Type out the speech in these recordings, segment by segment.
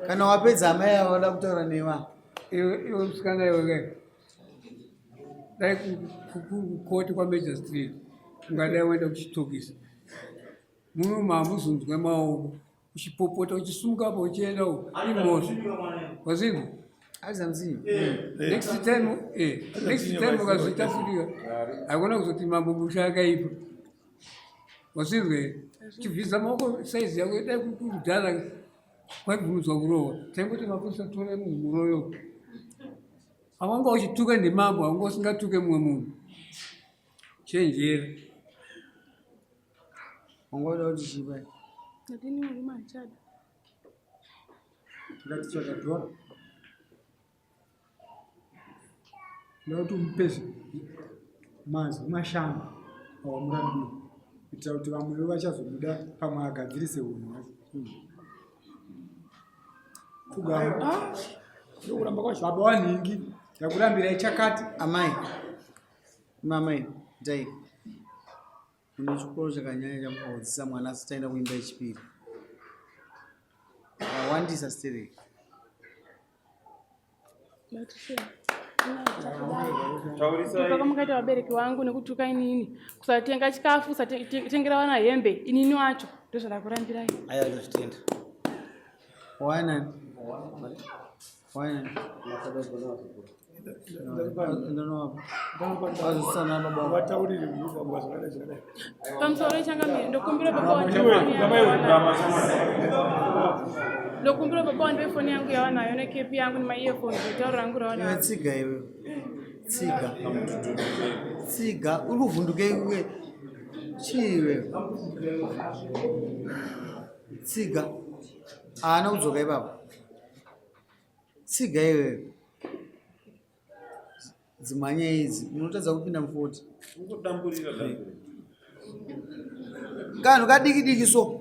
Kana wapedza amai ava vada kutaura newa. Iwe iwe musikana iwe ke. Dai kukoti kwaMajor Street ungadai waenda kuchitokisi. Muno mamuzunzwe maoko uchipopota uchisumuka apo uchienda uko imhosva. Wazvinzwa? Azamzinyi. Next time next time ukazviita futi hakuna kuzoti mambo musha akaipa. Wazvinzwa here? Chibvisa maoko size yako dai kudhara kwaibvumidzwa kurohwa. Taingoti mapurisa tore munhu muroyo. Awanga uchituka ndimambo, awanga usingatuke mumwe munhu. Chenjera. Wanga uda kuti chii pai? Ndini murume achada. Ndati dhora. Ndoda kuti umupe mazwi mashanu awamurambira kuitira kuti vamwewo vachazomuda pamwe agadzirise unhu hwacho. Pfugama. Ah, ndokuramba kwacho. Baba wanhingi ndakurambirai chakati. Amai. Amai, dai. Mune chikoro chakanyanya chamukadzidzisa mwana asati aenda kuimba yechipiri. Akawandisa stereki. Kutuka mukaita vabereki vangu nekutuka inini kusatenga chikafu kusatengera vana hembe inini wacho ndozvandakurambirai. Aya ndozvitenda. Wanani? Wanani? Pamusoro changamire ndokumbira baba ndokumbira baba wandipe foni yangu yawanayo nekepi yangu nemaearphones netauro rangu rawanayo. Tsiga iwe. Tsiga. Tsiga. Uri kuvhunduka iwe. Chii iwe? Tsiga. Haana kudzoka ipapo. Tsiga iwewe. Dzimhanya idzi unotadza kupinda mufoti. Kudamburira damburira. Kanhu kadiki diki so.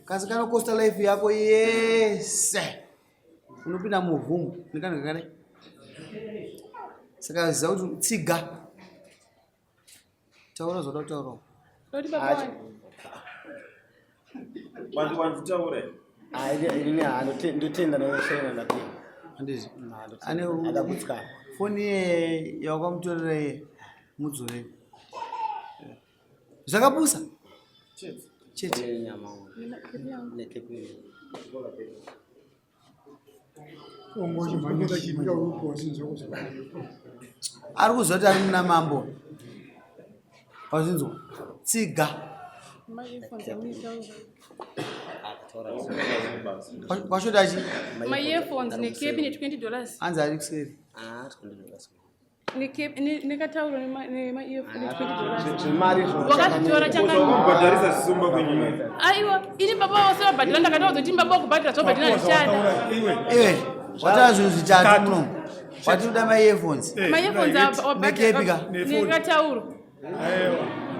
Kasi kanokosta life yako yese. Unopinda muroom nekanhu kakadai. Saka ziva kuti tsiga. Taura zvoda kutaura. Ndoti baba wangu. Wanzi wanzi taura. Ah, ini ndotenda noshena ndapinda. Handizvo. Ane akagutsikana. Foni iye yawakamutorera iye mudzorere. Zvakapusa. Chete. Chete. Nyama. Nekepi. Ari kuziva kuti ari muna mambo. Wazvinzwa? Tsiga. Kwashota chi? My earphones nekepi ne 20 dollars. Hanzi ari kuseri. Ah, 20 dollars. Nekatauro Zvemari wakazvitora changamubhadharisa zvisumba kwenyu. Aiwa, ini baba vose vabhadhara ndakataura kuti baba vakubhadhara zvobhadhara ndichada. Iwe, wataura zvinhu zvitatu muno. Wati uda ma earphones. Ma earphones apa Nekepi ka? Nekatauro.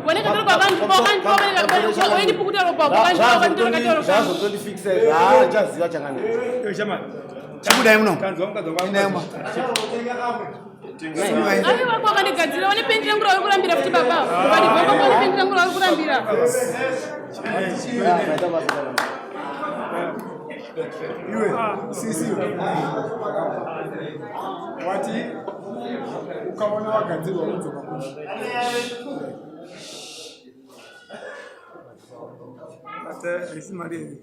Wanekatauro kwakandipa wakandipa waindipukuta ropa wakandipa wakanditora katauro kangu. Zvazotondifixa izvi. Ah, chaziva changanetsa. Chibudai muno. Inema. Aiwa kwakandigadzira wane pendi rangu rauri kurambira futi baba. Ukandigomba kwa pendi rangu rauri kurambira. Iwe, sisi. Wati ukaona wagadzirwa unodzoka kuno. Haisi mari.